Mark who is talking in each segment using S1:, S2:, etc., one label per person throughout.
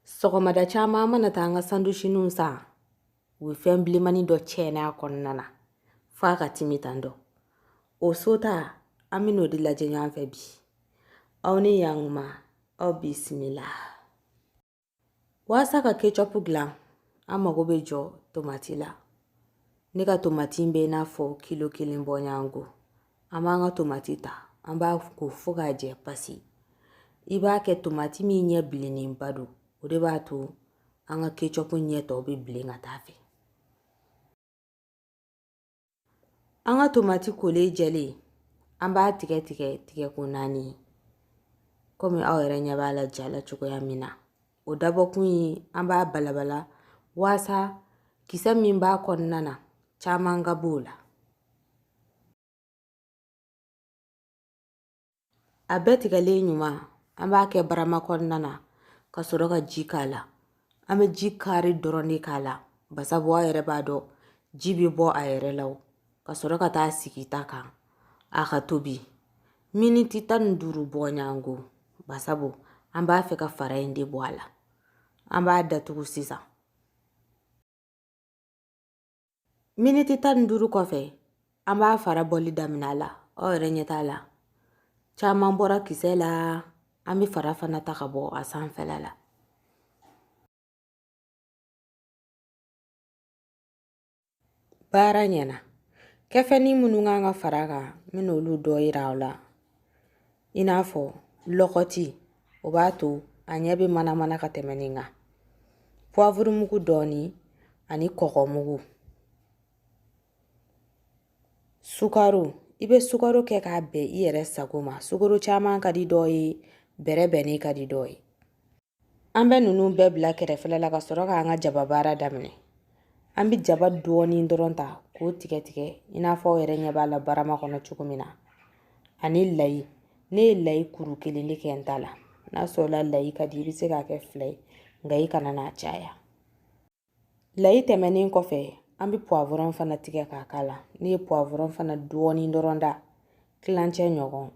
S1: Sɔgɔmada caman an mana taa an ka sandwich-ninw san, u bɛ fɛn bilenmani dɔ cɛɛnɛ a kɔnɔna na f'a ka timi tan dɔ. O sota an bɛn'o de lajɛ ɲɔgɔn fɛ bi. Aw ni yankuma, aw bisimila. Waasa ka ketchup dilan, an mago bɛ jɔ tomati la. Ne ka tomati bɛ i n'a fɔ kilo 1 bɔɲɔgɔnko. An b'an ka tomati ta, an b'a ko fo k'a jɛ pasi. I b'a kɛ tomati min ɲɛ bilennenba don, o de b'a to an ka ketchup ɲɛ tɔ bɛ bilen ka taa fɛ. An ka tomati kolen jɛlen, an b'a tigɛ tigɛ tigɛko 4 ye, komi aw yɛrɛ ɲɛ b'a la ja la cogoya min na. O dabɔkun ye an b'a balabala waasa kisɛ min b'a kɔnɔna na caman ka b'o la. A bɛɛ tigɛlen ɲuman, an b'a kɛ barama kɔnɔna na ka sɔrɔ ka ji k'a la. An bɛ ji kari dɔrɔn de k'a la, basabu aw yɛrɛ b'a dɔn ji bɛ bɔ a yɛrɛ la o. Ka sɔrɔ ka taa sigi ta kan a ka tobi miniti 15 bɔɲɔgɔnko, basabu an b'a fɛ ka fara in de bɔ a la. An b'a datugu sisan. Miniti 15 kɔfɛ, an b'a fara bɔli daminɛ a la. Aw yɛrɛ ɲɛ t'a la, caman bɔra kisɛ la. An bɛ fara fana ta ka bɔ a sanfɛla la. Baara ɲɛna. Kɛfɛnnin minnu kan ka fara a kan, n bɛna olu dɔ yira aw la. I n'a fɔ lɔgɔti, o b'a to a ɲɛ bɛ manamana ka tɛmɛ nin kan. Puwavuru mugu dɔɔni ani kɔgɔ mugu. Sukaro, i bɛ sukaro kɛ k'a bɛn i yɛrɛ sago ma. Sukaro caman ka di dɔw ye, bɛrɛbɛnnen ka di dɔw ye. An bɛ ninnu bɛɛ bila kɛrɛfɛla la ka sɔrɔ k'an ka jaba baara daminɛ. An bɛ jaba dɔɔni dɔrɔn ta k'o tigɛ tigɛ i n'a fɔ aw yɛrɛ ɲɛ b'a la barama kɔnɔ cogo min na, ani layi. Ne ye layi kuru 1 de kɛ n ta la. N'a sɔrɔla layi ka di, i bɛ se k'a kɛ 2 ye, nka i kana n'a caya. Layi tɛmɛnen kɔfɛ, an bɛ puwavɔrɔn fana tigɛ k'a k'a la. Ne ye puwavɔrɔn fana dɔɔni dɔrɔn da, tilancɛ ɲɔgɔn.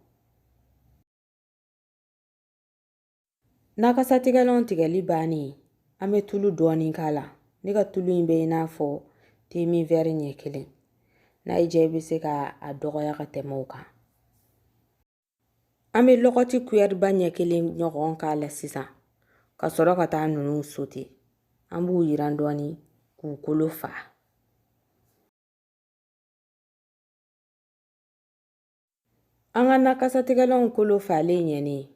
S1: Nakasatigɛlanw tigɛli bannen, an bɛ tulu dɔɔni k'a la. Ne ka tulu in bɛ i n'a fɔ temin wɛri ɲɛ 1. N'a y'i diya, i bɛ se ka a dɔgɔya ka tɛmɛ o kan. An bɛ lɔgɔti kuyɛriba ɲɛ 1 ɲɔgɔn k'a la sisan, ka sɔrɔ ka taa ninnu sote. An b'u yiran dɔɔni k'u kolo fa. An ka nakasatigɛlanw kolo falen ɲɛnen,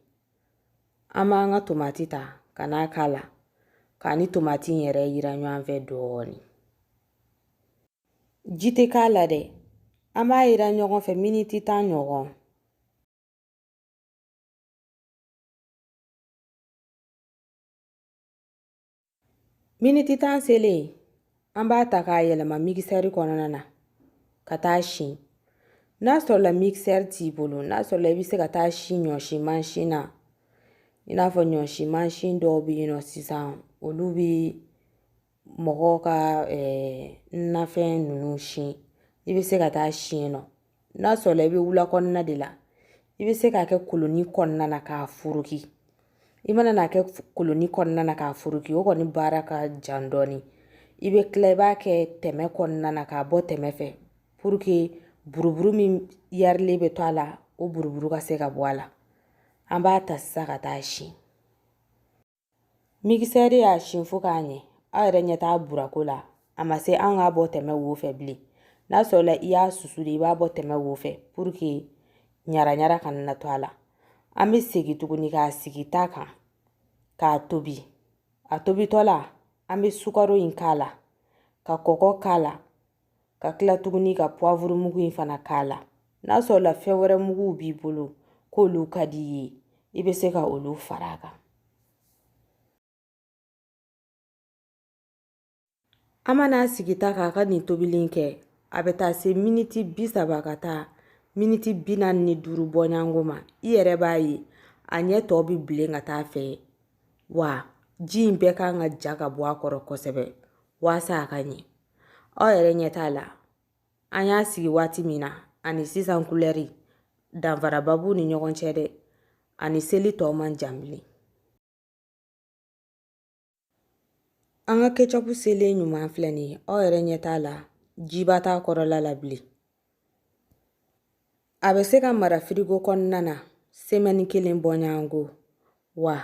S1: an b'an ka tomati ta ka n'a k'a la, k'a ni tomati in yɛrɛ yiran ɲɔgɔn fɛ dɔɔni. Ji tɛ k'a la dɛ, an b'a yiran ɲɔgɔn fɛ miniti 10 ɲɔgɔn. Miniti 10 selen, an b'a ta k'a yɛlɛma mikisɛri kɔnɔna na ka taa sin. N'a sɔrɔla mikisɛri t'i bolo, n'a sɔrɔla i bɛ se ka taa sin ɲɔsi mansin na, i n'a fɔ ɲɔsi mansin dɔw bɛ yen nɔ sisan, olu bɛ mɔgɔw ka nafɛn ninnu sin, i bɛ se ka taa sin yen nɔ. N'a sɔrɔla i bɛ wula kɔnɔna de la, i bɛ se k'a kɛ koloni kɔnɔna na k'a foroki. I mana n'a kɛ koloni kɔnɔna na k'a foroki, o kɔni baara ka jan dɔɔni. I bɛ tila, i b'a kɛ tɛmɛ kɔnɔna na k'a bɔ tɛmɛ fɛ, pour que buruburu min yarilen bɛ to a la, o buruburu ka se ka bɔ a la. An b'a ta sisan ka taa sin. Mikisɛri y'a sin fo k'a ɲɛ. Aw yɛrɛ ɲɛ t'a burako la, a ma se an k'a bɔ tɛmɛ wo fɛ bilen. N'a sɔrɔla i y'a susu de, i b'a bɔ tɛmɛ wo fɛ pour que ɲara ɲara kana na to a la. An bɛ segin tuguni k'a sigi ta kan k'a tobi. A tobitɔ la, an bɛ sukaro in k'a la, ka kɔgɔ k'a la, ka tila tuguni ka puwavuru mugu in fana k'a la. N'a sɔrɔla fɛn wɛrɛ muguw b'i bolo k'olu ka di i ye, i bɛ se ka olu fara a kan. An mana sigi ta k'a ka nin tobili in kɛ, a bɛ taa se miniti 30 ka taa miniti 45 bɔɲɔgɔnko ma. I yɛrɛ b'a ye a ɲɛ tɔ bɛ bilen ka taa fɛ, wa ji in bɛɛ kan ka ja ka bɔ a kɔrɔ kosɛbɛ waasa a ka ɲɛ. Aw yɛrɛ ɲɛ t'a la, an y'a sigi waati min na ani sisan kulɛri danfaraba b'u ni ɲɔgɔn cɛ dɛ, ani seli tɔ man jan bilen. An ka ketchup selen ɲuman filɛ nin ye. Aw yɛrɛ ɲɛ t'a la, jiba t'a kɔrɔla la bilen. A bɛ se ka mara firigo kɔnɔna na semɛni kelen bɔɲɔgɔnko. Wa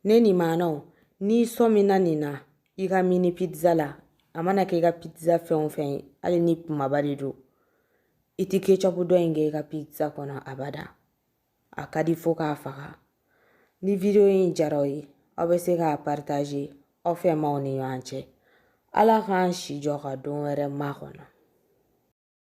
S1: ne nin maanaw, n'i sɔmina nin na i ka mini pizza la, a mana kɛ i ka pizza fɛn o fɛn ye, hali ni kumaba de don, i tɛ ketchup dɔ in kɛ i ka pizza kɔnɔ abada. A ka di fo k'a faga. Ni video in diyara aw ye, aw bɛ se k'a partager aw fɛmaw ni ɲɔgɔn cɛ. Ala k'an si jɔ ka don wɛrɛ makɔnɔ.